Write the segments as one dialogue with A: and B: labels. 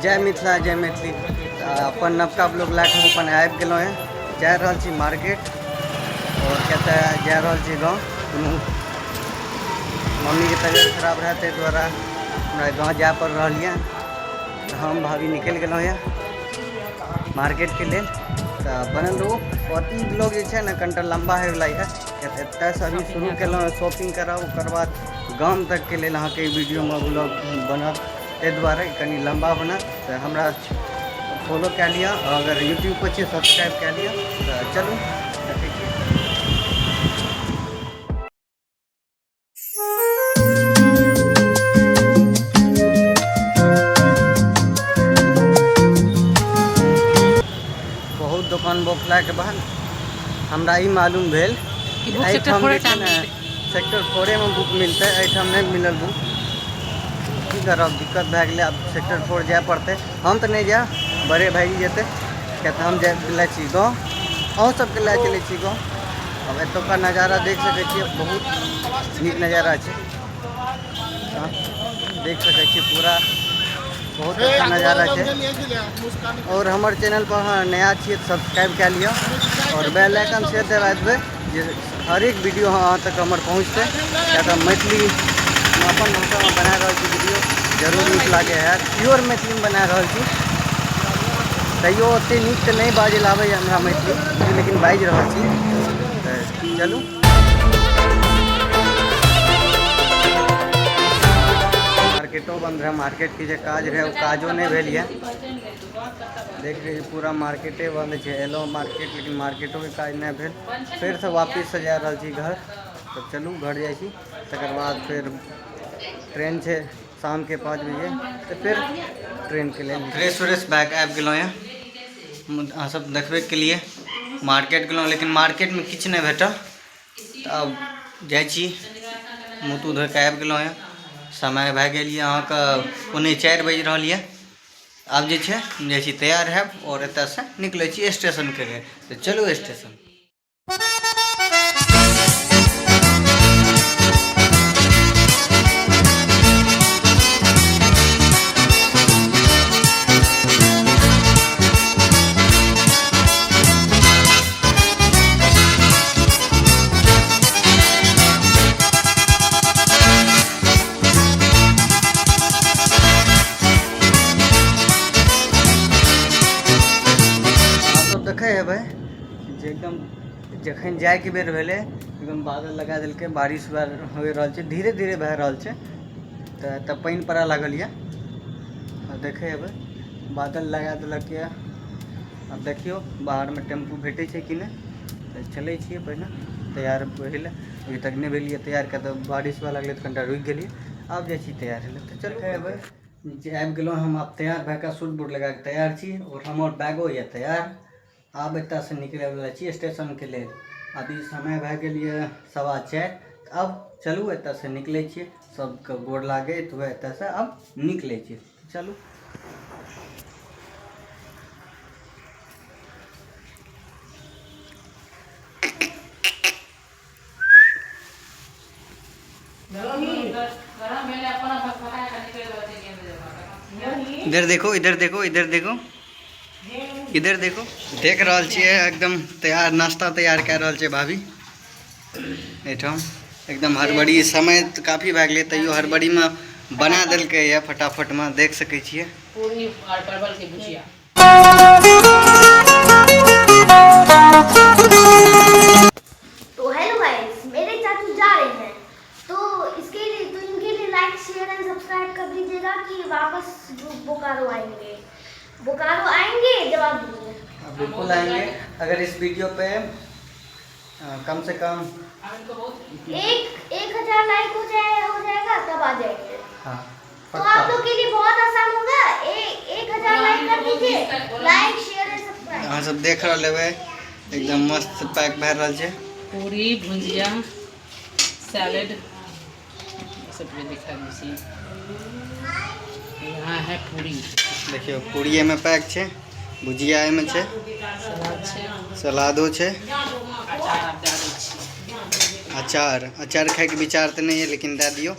A: जय मिथिला जय मैथिली। अपन नवका ब्लॉग लए कऽ हम अपन आबि गेलहुँ हेँ। जा रहल छी मार्केट और कतऽ जा रहल छी गाँव। कोनो मम्मीके तबियत खराब रहै ताहि दुआरे हमरा गाँव जाय पड़ि रहल यऽ। हम भाभी निकलि गेलहुँ यऽ मार्केटके लेल। तऽ बनल रहू। और ई ब्लॉग जे छै ने कनिटा लम्बा होइवला यऽ, किया तऽ एतयसँ अभी शुरू केलहुँ शॉपिंग करब, ओकर बाद गाम तकके लेल अहाँके ई वीडियोमे ब्लॉग बनत, ताहि दुआरे कनि लम्बा बनत। तऽ हमरा फॉलो कए लिअ, अगर यूट्यूबपर छियै सब्सक्राइब कए लिअ। तऽ चलू देखै छियै। बहुत दोकान बौखलाके बाद हमरा ई मालूम भेल
B: कि बुक सेक्टर
A: एहिठाम
B: फोरे
A: जे छै
B: टा
A: ने
B: मिलतै।
A: सेक्टर फोरेमे बुक मिलतै, एहिठाम नहि मिलल बुक। की करब, दिक्कत भए गेलै। आब सेक्टर 4 जाय पड़तै। हम तऽ नहि जायब, बड़े भाइजी जेतै, किया तऽ हम जाय लए छी गाँव, अहूँ सबके लए चलै छी गाँव। आब एतुका नजारा देख सकै छियै, बहुत नीक नजारा छै। हँ, देख सकै छियै पूरा बहुत अच्छा नजारा छै। और हमर चैनल पर अहाँ नया छियै तऽ सब्सक्राइब कए लिअ और बेल आइकन से दबा देबै जे हरेक वीडियो अहाँ तक हमर पहुँचतै। किया तऽ मैथिली अपन भाषामे बना रहल छी वीडियो, जरूर नीक लागै हैत। प्योर मैथिलीमे बना रहल छी, तैयो ओतेक नीक तऽ नहि बाजै लए आबैए हमरा मैथिली, लेकिन बाजि रहल छी। तऽ चलू मार्केटो बंद रहै, मार्केटके जे काज रहै ओ काजो नहि भेल यऽ। देख रही पूरा मार्केटे बंद छै। एलहुँ मार्केट, लेकिन मार्केटोके काज नहि भेल। फेरसँ वापिससँ जा रहल छी घर। तऽ चलू घर जाइ छी, तकर बाद फेर ट्रेन छै शामके 5 बजे, तऽ फेर ट्रेनके लेल फ्रेश व्रेश भए कऽ आबि गेलहुँ यऽ। अहाँ सब देखबैके लिए मार्केट गेलहुँ, लेकिन मार्केटमे किछु नहि भेटल। तऽ आब जाइ छी, मुँह तूँह धोइ कऽ आबि गेलहुँ यऽ। समय भए गेल यऽ अहाँके 3:45 बाजि रहल यऽ। आब जे छै जाइ छी तैयार हैब और एतयसँ निकलै छी स्टेशनके लेल। तऽ चलू स्टेशन। सब देखै हेबै जे एकदम जखन जायके बेर भेलै एकदम बादल लगा देलकै, बारिश होइ रहल छै, धीरे धीरे भए रहल छै। तऽ एतऽ पानि पड़ऽ लागल यऽ। देखै हेबै बादल लगा देलक यऽ। आब देखियौ बाहरमे टेम्पू भेटै छै कि नहि। तऽ चलै छियै पहिने तैयार होइ लए, अभी तक नहि भेलियै तैयार, किया तऽ बारिश हुअ लागलै तऽ कनिटा रुकि गेलियै। आब जाइ छी तैयार होइ लए। तऽ चलू हेबै जे आबि गेलहुँ हम। आब तैयार भए कऽ सूट बूट लगा कऽ तैयार छी और हमर बैगो यऽ तैयार। आब एतऽसँ निकलैवला छी स्टेशनके लेल। अभी समय भए गेल यऽ 4:15। आब चलू एतऽसँ निकलै छियै, सबके गोर लागैत हुए एतऽसँ आब निकलै छियै। चलू इधर देखो, इधर देखो, इधर देखो, इधर देखो। देख रहल छियै एकदम तैयार नाश्ता तैयार कए रहल छै भाभी एहिठाम। एकदम हड़बड़ी, समय तऽ काफी भए गेलै तैयो हड़बड़ीमे बना देलकै यऽ फटाफटमे। देख सकै छियै
B: पूरी और परवल के भुजिया।
C: तो हेलो गाइस, मेरे चाचू जा रहे हैं तो इसके लिए तो इनके लिए लाइक शेयर एंड सब्सक्राइब कर दीजिएगा कि वापस बोकारो आएंगे। बोकारो आएंगे, जवाब दीजिए।
A: बिल्कुल आएंगे। अगर इस वीडियो पे कम से कम
C: 1000 लाइक हो जाएगा तब आ जाएंगे।
A: हाँ,
C: तो आप लोग के लिए बहुत आसान होगा। 1000 लाइक कर दीजिए, लाइक शेयर एंड सब्सक्राइब।
A: अहाँ सब देख रहल हेबै एकदम मस्त पैक भए रहल छै।
B: पूरी भुजिया सैलेड सब भी दिखा दीजिए। यहाँ है पूरी,
A: देखियौ पूरी एहिमे पैक छै, भुजिया एहिमे छै,
B: सलाद छै,
A: सलादो छै,
B: अचार आब दए दै छी।
A: अचार, अचार खायके विचार तऽ नहि यऽ लेकिन दए दियौ।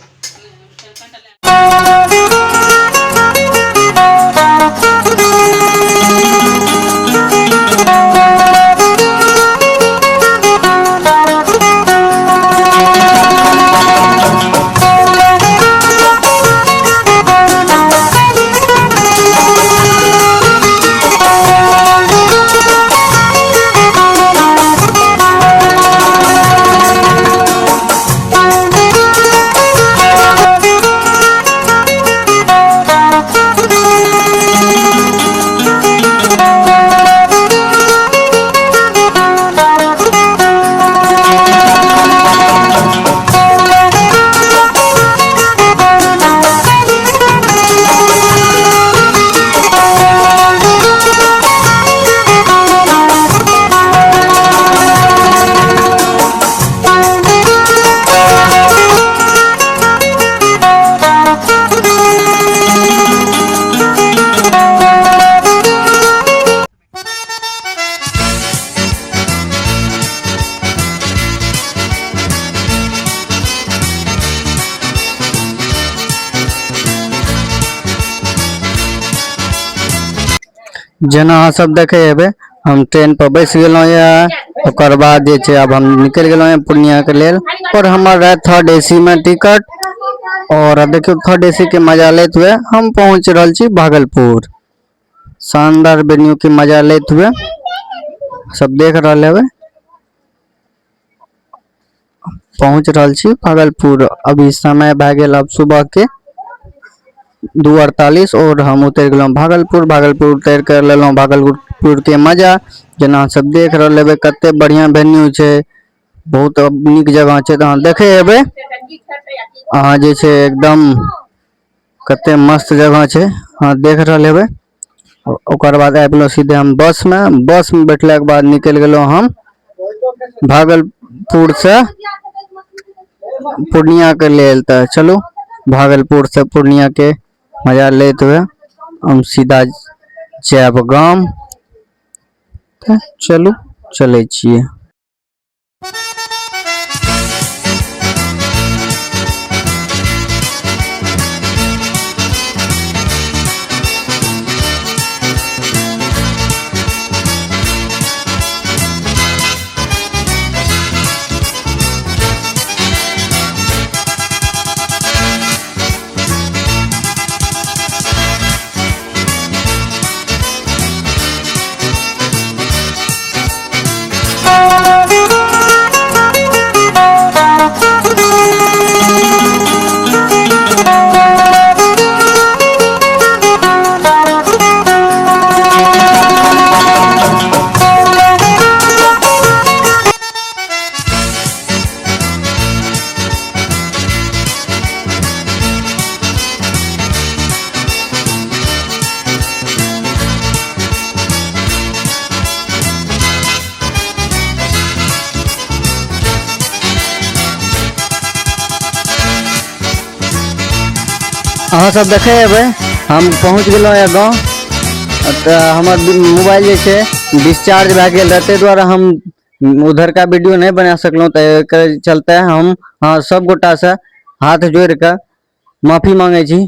A: जेना अहाँ सब देखे हेबै, हम ट्रेन पर बैस गेलहुँ यऽ। ओकर बाद जे छै आब हम निकलि गेलहुँ यऽ पूर्णिया के लेल और हमर रहे थर्ड एसी में टिकट। और देखियौ, थर्ड एसी के मजा लेत हुए हम पहुँच रहल छी भागलपुर। शानदार वेन्यू के मजा लेत हुए सब देख रहल हेबै, पहुँच रहल छी भागलपुर। अभी समय भए गेल अब सुबह के 2:48 और हम उतरि गेलहुँ भागलपुर। भागलपुर उतरि कऽ लेलहुँ भागलपुर के मजा। जेना अहाँ सब देख रहल हेबै, कते बढ़िया वेन्यू छै, बहुत नीक जगह छै। तऽ अहाँ देखे हेबै, अहाँ जे छै एकदम कते मस्त जगह छै, अहाँ देख रहल हेबै। ओकर बाद आबि गेलहुँ सीधे हम बसमे। बसमे बैठलाके बाद निकलि गेलहुँ हम भागलपुरसँ पूर्णियाके लेल। तऽ चलू, भागलपुरसँ पूर्णियाके मजा लैत हुए हम सीधा जायब गाम। तऽ चलू, चलै छियै। अहाँ सब देखे हेबै, हम पहुँच गेलहुँ यऽ गाँव। तऽ हमर मोबाइल जे छै डिस्चार्ज भए गेल रहै, ताहि दुआरे हम उधरका वीडियो नहि बना सकलहुँ। तऽ एकर चलते हम अहाँ सब गोटासँ हाथ जोड़िकऽ माफी मांगै छी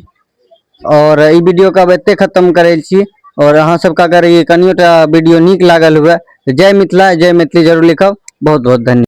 A: और ई वीडियोके आब एते खत्म करै छी। और अहाँ सबके अगर ई कनियोटा वीडियो नीक लागल हुए तऽ जय मिथिला, जय मैथिली जरूर लिखब। बहुत बहुत धन्यवाद।